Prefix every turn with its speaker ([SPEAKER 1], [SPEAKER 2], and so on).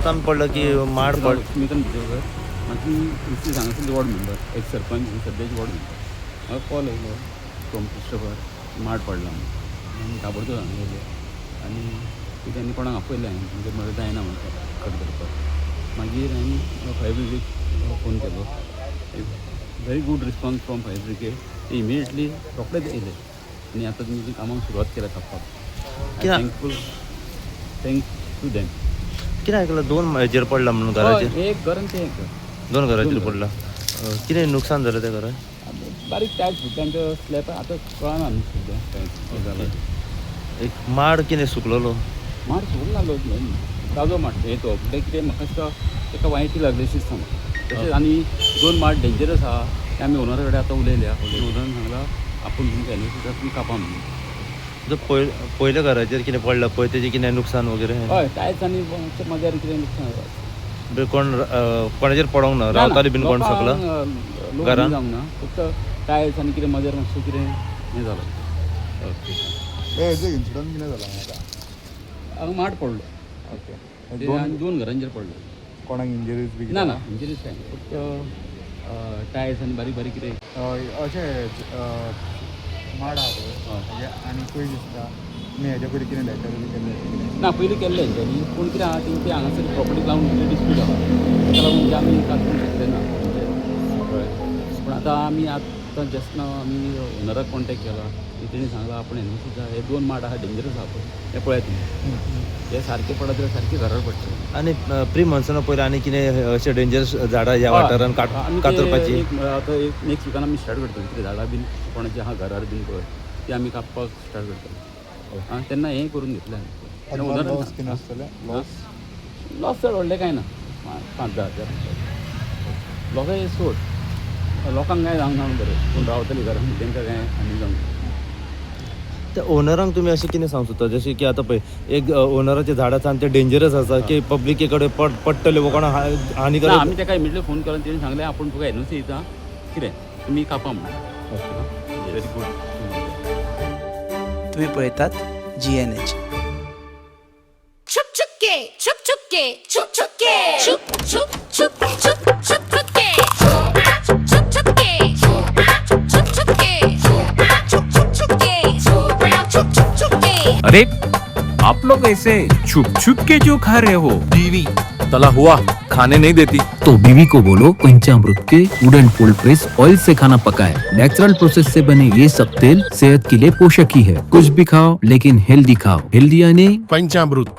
[SPEAKER 1] आतां पडलो की माड पड
[SPEAKER 2] लक्ष्मीकांत भिजोकर. म्हाका इतली हांगासर वॉर्ड मेंबर, एक सरपंच आनी सद्याचे वॉर्ड मेंबर. म्हाका कॉल येयलो फ्रॉम क्रिस्टोफर, माड पडला म्हणून. आनी ताबडतोब हांगा येयले आनी तेणी कोणाक आपयलें हांवें, तुमचें म्हळ्यार जायना म्हणून कट करपाक. मागीर हांवें फायर ब्रिगेड फोन केलो. Very good response from fire brigade. ते इमिडिएटली रोखडेच येयले आनी आतां तेंची कामाक सुरवात केल्या कापपाक.
[SPEAKER 1] कित्याक?
[SPEAKER 2] Thankful, thank to them.
[SPEAKER 1] कितें आयकलां, दोन हेजेर पडला म्हणून घराचेर?
[SPEAKER 2] एक घर आनी तें एक घर.
[SPEAKER 1] दोन घराचेर
[SPEAKER 2] दोन.
[SPEAKER 1] पडला. कितें नुकसान जालें त्या घरान?
[SPEAKER 2] बारीक टायल्स फुटले आनी स्लॅब आतां कळना न्हू सद्या काय कितें जालां तें.
[SPEAKER 1] एक माड कितें सुकलेलो?
[SPEAKER 2] माड सुकूंक लागलो, ताजो माड हे तो. म्हणल्यार कितें, म्हाका दिसता ताका वायटी लागलेशी दिसता म्हाका तशेंच. आनी दोन माड डेंजरस आहा, ते आमी ओनरा कडेन आतां उलयल्या. ओनरान सांगला आपूण तुमकां एनओसी दिता, तुमी कापा म्हणून.
[SPEAKER 1] जो पयल्या घराचेर कितें पडला पळय, तेजें कितें नुकसान वगैरे?
[SPEAKER 2] हय, टायल्स आनी मद्यार कितें नुकसान जालां.
[SPEAKER 1] बी कोण कोणाचेर पडोंक ना? रावताली बीन कोण सकला?
[SPEAKER 2] लोक
[SPEAKER 1] घरान?
[SPEAKER 2] जावंक ना, फक्त टायल्स आनी कितें मद्यार मातशें कितें हें जालां.
[SPEAKER 1] ओके.
[SPEAKER 3] हेजे इन्सिडंट कितें जाला आतां?
[SPEAKER 2] हांगा माड पडलो.
[SPEAKER 3] ओके.
[SPEAKER 2] ते
[SPEAKER 3] दोन
[SPEAKER 2] आनी दोन घरांचेर पडलो.
[SPEAKER 3] कोणाक इंजरीज बी?
[SPEAKER 2] ना ना, इंजरीज काय ना, फक्त टायल्स आनी बारीक बारीक कितें.
[SPEAKER 3] अशें माड आहा पळय
[SPEAKER 2] हय.
[SPEAKER 3] हेजे आनीकूय दिसता तुमी हेज्या पयलीं कितें लेटर बी केल्लें कितें?
[SPEAKER 2] ना, पयलीं केल्लें तेंच्यांनी, पूण कितें आहा, तेंची हांगासर प्रॉपर्टी लावन कितें डिस्प्यूट आहा, ताका लागून ते आमी कातरूंक शकले ना म्हणजे, कळ्ळें? पूण आतां आमी आतां जस्ट नाव आमी ओनराक कॉन्टेक्ट केला आनी तेणी सांगलां आपूण एनओसी, हे दोन माड आहा, डेंजरस आहा पळय, हे पळयात तुमी, हे सारके पडत जाल्यार सारके घरार पडटले.
[SPEAKER 1] आनी प्री मॉन्सुना पयलीं आनी कितें अशें डेंजरस झाडां ह्या वाठारान
[SPEAKER 2] आमी ते
[SPEAKER 1] कातरपाची?
[SPEAKER 2] एक आतां एक नेक्स्ट विकान आमी स्टार्ट करतले. कितें झाडां बीन कोणाची आहा घरार बीन पळय, ती आमी कापपाक स्टार्ट करतले. आं, तेन्ना हें करून घेतलें आमी.
[SPEAKER 3] अदमास लॉस कितें आसतलें, लॉस?
[SPEAKER 2] लॉस चड व्हडलें कांय ना, 5-10 हजार लोकांक सोड, लोकांक कांय जावंक ना म्हणून बरें, पूण रावतलीं घरान तांकां कांय हानी जावंक ना.
[SPEAKER 1] त्या ओनरांक तुमी अशें कितें सांगूंक सोदता, जशें की आतां पळय एक ओनराचें झाड आसा आनी तें डेंजरस आसा की पब्लिके कडेन पडटलें वो कोणा
[SPEAKER 2] ना.
[SPEAKER 1] हानिकारक?
[SPEAKER 2] आमी ताका इमिडिएटली फोन केलो, तेणी सांगलें आपूण तुका एनओसी दिता, कितें तुमी कापा म्हणून. Very good.
[SPEAKER 4] तुम्ही पळयतात जीएनएच.
[SPEAKER 5] छुप छुप के, छुप छुप के, छुप छुप के, छुप छुप छुप छुप छुप छुप के, छुप छुप छुप के, छुप छुप छुप के, छुप छुप छुप के, छुप छुप छुप के.
[SPEAKER 6] अरे, आप लोग ऐसे छुप छुप के जो खा रहे हो?
[SPEAKER 7] बीवी तला हुआ खाने नहीं देती.
[SPEAKER 8] तो बीवी को बोलो पंचामृत के वुडन कोल्ड प्रेस ऑयल से खाना पकाए. नेचुरल प्रोसेस से बने ये सब तेल सेहत के लिए पोषक ही है. कुछ भी खाओ, लेकिन हेल्दी खाओ. हेल्दी यानी
[SPEAKER 9] पंचामृत.